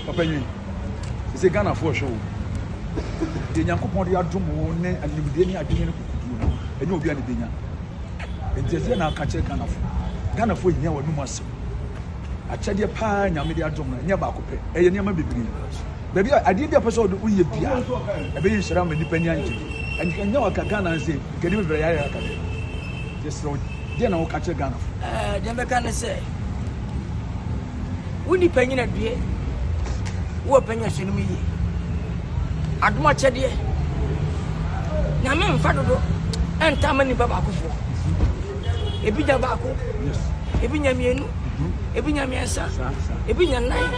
Papa nyi sɛ Ghanafoɔ hwɛ wo deɛ Nyankopɔn de adom wo ne animdeɛ ne adwene ne kokoduro no, ɛnyɛ obi a ne bɛnya. Nti ɛsɛ na aka kyerɛ Ghanafoɔ. Ghanafoɔ hia w'anum asɛm. Akyɛdeɛ paa Nyame de adom no, ɛnyɛ baako pɛ, ɛyɛ nneɛma bebree. Baabi a adeɛ bi a pɛ sɛ ɔde woyɛ bia, ɛbɛyɛ nhyira ma nnipa ani angye. Ɛnyɛ waka Ghana nse, nka nnipa bebree ayɛ aka dɛ. Yɛsrɛ wo, deɛ na woka kyerɛ Ghanafoɔ? Deɛ mɛka ne sɛ, wo nipa nyina due, wowɔ pɛ nya hyɛ no mu yie. Adom akyɛdeɛ, Nyame mfa dodo ɛnta ma nipa baakofoɔ. Ebi nya baako, ebi nya mmienu, ebi nya mmiɛnsa, ebi nya nnan,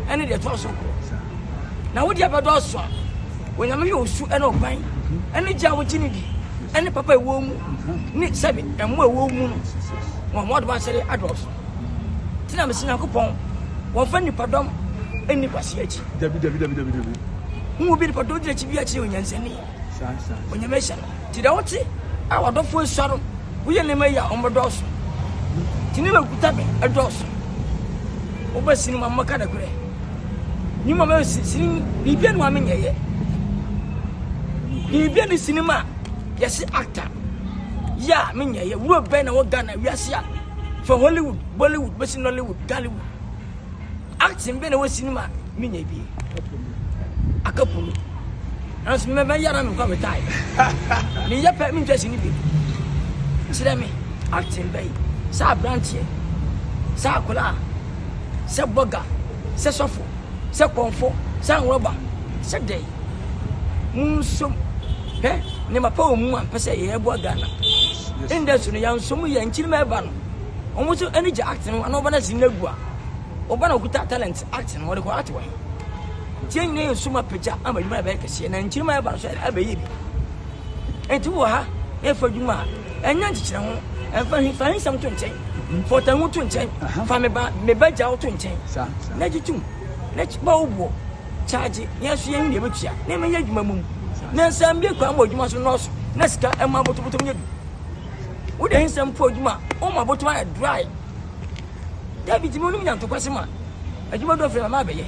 ɛne deɛ ɛtoa so korɔ. Na wo deɛ bɛdɔɔso a, Onyame hwɛ osu ɛne ɔkwan, ɛne gye a wogye ne di, ɛne papa ɛwɔ mu, ne sɛbi ɛmo ɛwɔ mu no, wɔn mo adom akyɛde adɔɔso. Ti na mesi Nyankopɔn, wɔmfa nipadɔm nni kwasi akyi. Dabi dabi dabi dabi dabi. Hu obi nipadɔm gyina akyi bi akyerɛ onyansani. Onyame hyɛ no. Ti dɛ wote a wadɔfo esua no, woyɛ nneɛma yi a wɔbɛdɔɔso. Ti nneɛma ekuta me ɛdɔɔso. Woba sinima mmɔka da korɛ. Nyuma mɛ sini biribi anu ame nyɛyɛ. Biribi anu sinima yɛsi actor. Yɛ a me nyɛyɛ. Wuro bɛn na wɔ Ghana wiase a from Hollywood, Bollywood, bɛsi Nollywood, Gollywood. Acting bɛ na wɔ cinema mi nya bi. Aka polo. Nanso me mɛ yara me kwa me tai. Me yɛ pɛ me ntwa sini bi. Kyerɛ me acting bɛ yi. Sɛ abranteɛ, sɛ akwadaa, sɛ bɔga, sɛ sɔfo, sɛ kɔnfo, sɛ anwɔba, sɛ dɛn. Munsom. Hwɛ, nneɛma pa wɔ mu a mpɛ sɛ yɛboa Ghana. Industry no yɛnsom yɛ nkyirima ɛba no. Wɔn nso ani gye acting ho ana wɔba na sini no agu a. Ɔba na ɔkuta talent act no ɔde kɔ act wɔ he? Nti yɛn nyinaa yɛ sum apagya ama adwuma no abɛyɛ kɛseɛ na nkyirima ɛba no so ɛbɛyɛ bi. Nti wɔ ha na ɛfa adwuma a ɛnyɛ nkyekyerɛ ho ɛmfa hi fa hinsɛm to nkyɛn fa ɔtahu to nkyɛn fa me ba me ba gya wo to nkyɛn na gye tum na ba wo boɔ kyaagye yɛn nso yɛn deɛ bɛtua na ɛmɛyɛ adwuma mum na nsa mbie kwan ma adwuma so nɔɔso na sika ɛma abotobotom nyɛ du wode hinsɛm po adwuma woma abotom ayɛ dry. Dabi nti me nya ntɔkwasɛm a adwuma du afei ma mabɛyɛ.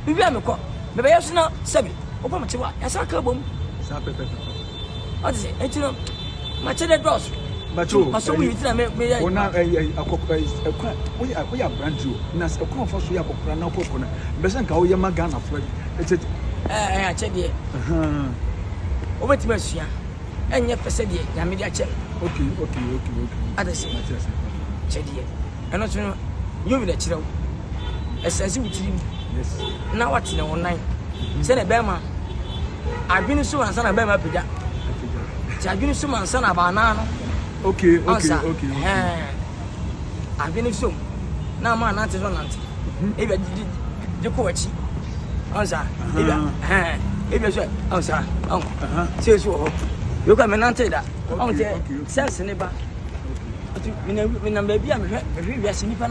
Mewie a mekɔ. Mebɛyɛ so na sɛbe wopɔ me kyew a yɛasan ka bom. Saa pɛpɛpɛpɛ. Ɔte sɛ nti no makyɛ dɛ dɔɔso. Bacho, masɔ mu yi ti na me meyɛ. Wɔn a ɛyɛ akɔkora ɛkwan woyɛ woyɛ aberante o na ɛkwan fa so yɛ akɔkora na akɔkɔ no mbɛsɛ nka woyɛ ma Ghana fo ɛkyɛ. Ɛɛ akyɛdeɛ. Wobɛtumi asua. Ɛnyɛ fɛ sɛ deɛ Nyame de akyɛ me. Okay, okay, okay, okay. Ate se, kyɛ deɛ. Ɛno nso no, nyɛ obi na ɛkyerɛ wo. Ɛsɛnse wo tirim. Yes. Na watene wo nan. Sɛdeɛ bɛrima, adwene so ansa na bɛrima apagya. Ti adwene so ansa na abaanan no. Okay, okay, okay. Ɛhɛn. Adwene so na ama anante so nante. Ebi de de kɔ akyi. Ɔnsa. Ebi ɛhɛn. Ebi so ɔnsa. Ɔn. Sɛ so wɔ hɔ. Yoka me nante da. Ɔn sɛ sɛnse ne ba. Ɔti menam baabi a mehwɛ mehwɛ wiase nipa na.